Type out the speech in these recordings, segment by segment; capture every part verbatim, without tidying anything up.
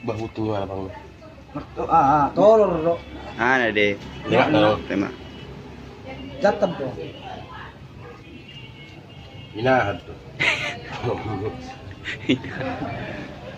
Bahuting mana bang? Mertu-, ah, ah, tolor do. Ana de. Lemak do. Lemak. Jatap do. Inahan do.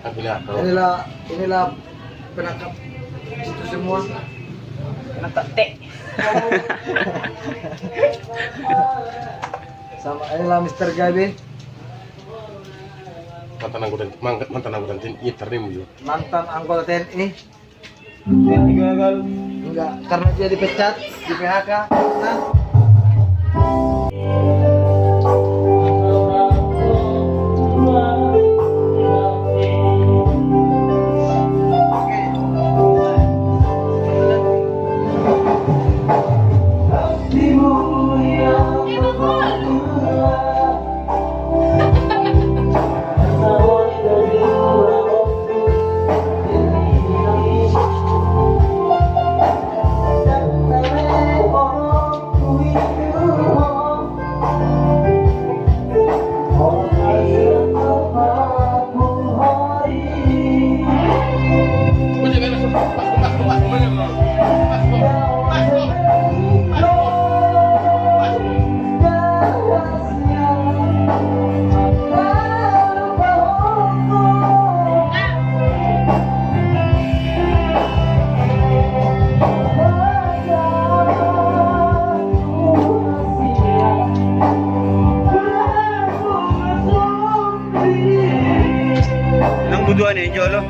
Aku lihat do. Inilah, inilah penangkap itu semua. Penangkap te. Sama inilah Mister Gabe. Mantan anggota, mang-, mantan anggota T N I, terima juga. Mantan anggota T N I. Jadi gagal. Enggak, karena dia dipecat, di P H K. Nah. Nang butuhan ni jolo.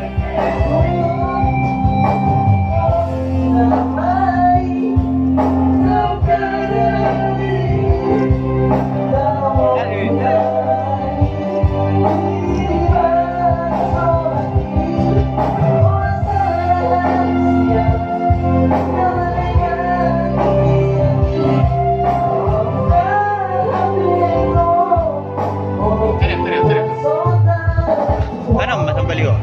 Tanam, masang baliho.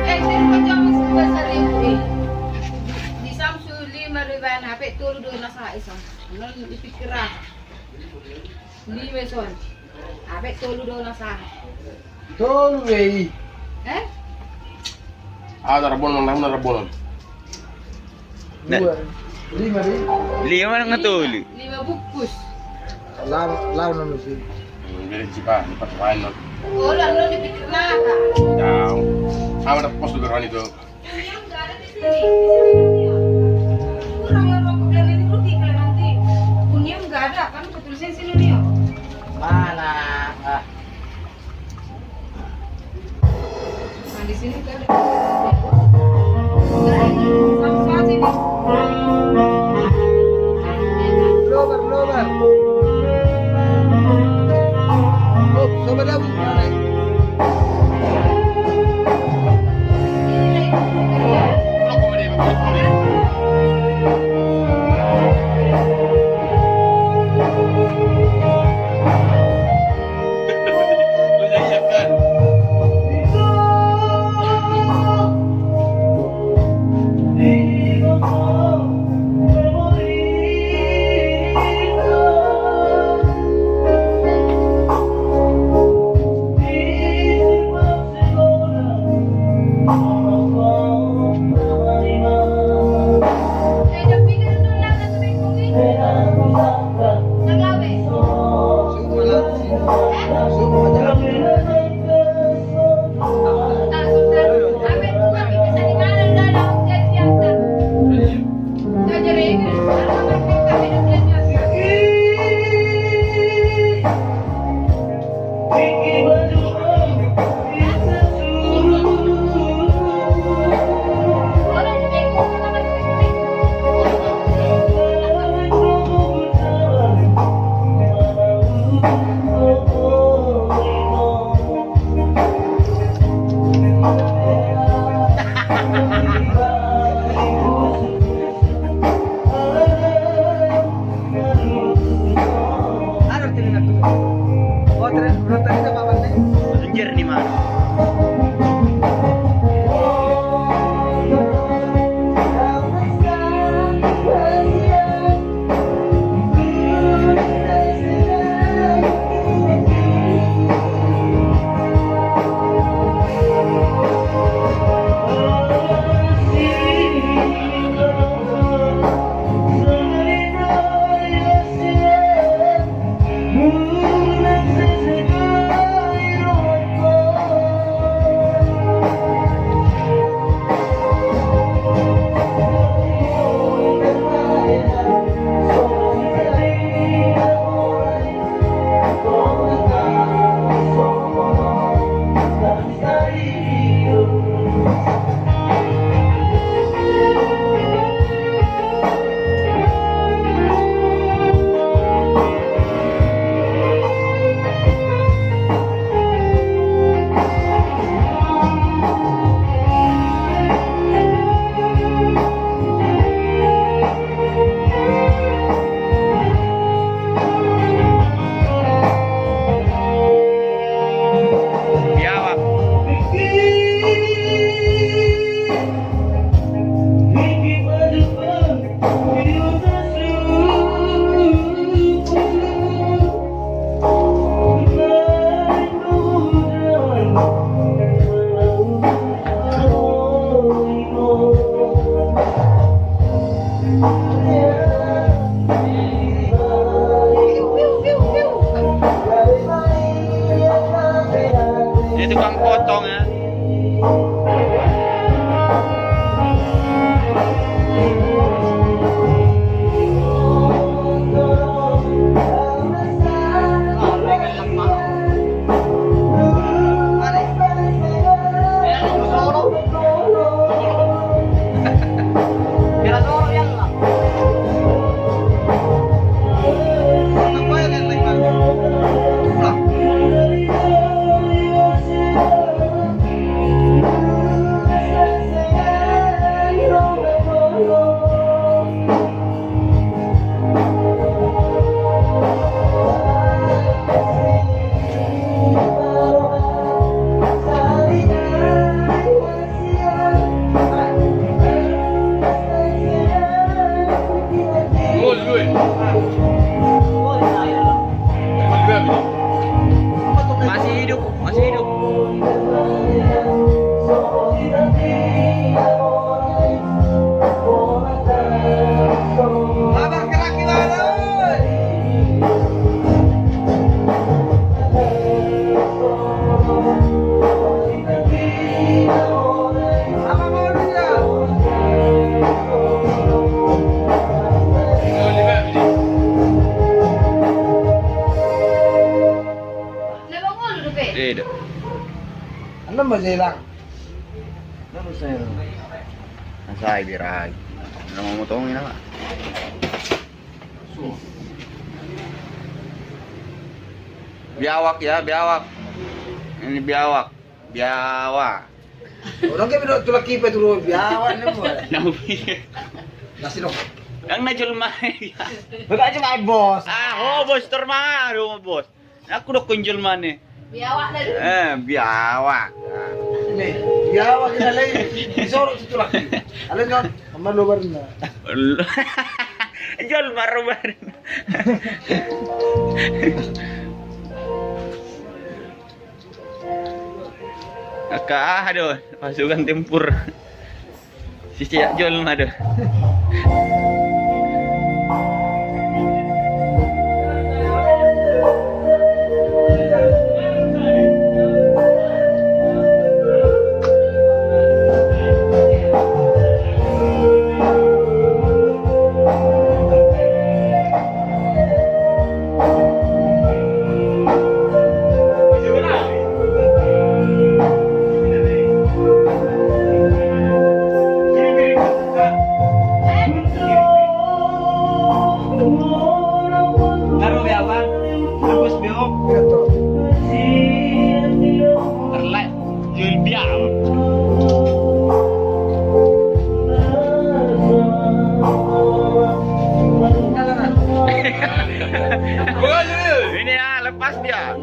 Eh, seri macam seribu, eh. Di Samsu lima do ibaen, hape tolu do na sahat i son. Non dipikir aha? Lima i son. Hape tolu do na sahat. Tolu be i. Eh? Ah, na rabonon, na rabonon. Dua. Lima be i. Lima nang tolu. Lima bungkus. Lau, lau non si. Hmm, bere cipa, empat wine non. Oh, lalu dipikir naka. Dau. Aman, pos tu beruan itu. Kurang ya rokok dan ini roti kalau nanti. Bunian nggak ada, kan betul sih sini nih. Mana? Ah. Nah, di sini kita ada. Nah, ini sama-sama sini. Blower, blower. Oh, coba dah, Bu. Jernih mana? Ini tukang potong ya. Nasai birai. Nama motong ini apa? Biawak ya, biawak. Ini biawak. Biawak. Orang ke bidok tulang kipe tu biawak ni buat. Nasi dong. Yang na jelma. Bukan cuma bos. Ah, oh, bos termang, aduh, bos. Aku dok kunjul mana? Biawak dah dulu. Eh, biawak. Nih, biawak kita lagi. Disorot situ lagi. Ada nyon, sama lo baru na. Jol baru baru. Aka, aduh, pasukan tempur. Sisiak jolma do. Jual biawak. Ini ya, lepas dia.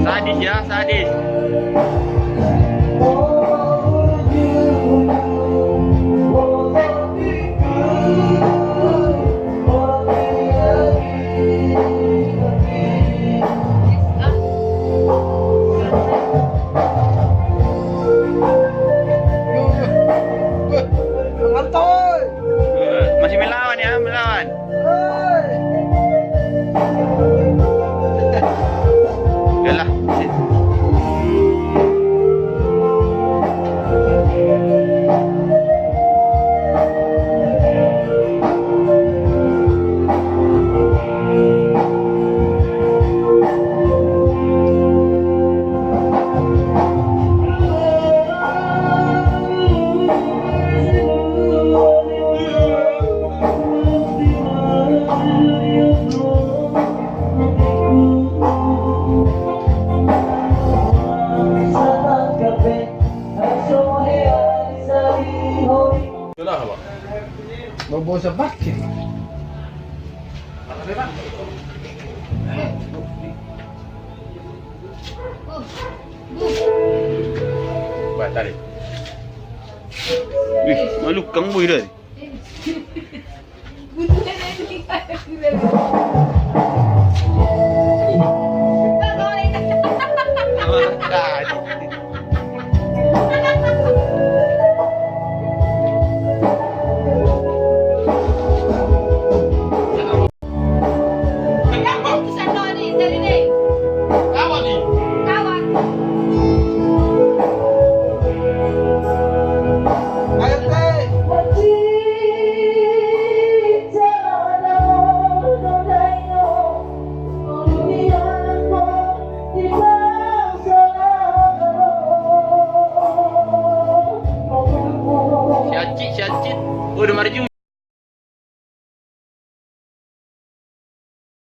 Sadis ya, sadis. Masih melawan ya, melawan. Yalah. Bobo sabaki. Bah, tarik. Wih, malukang boy dari.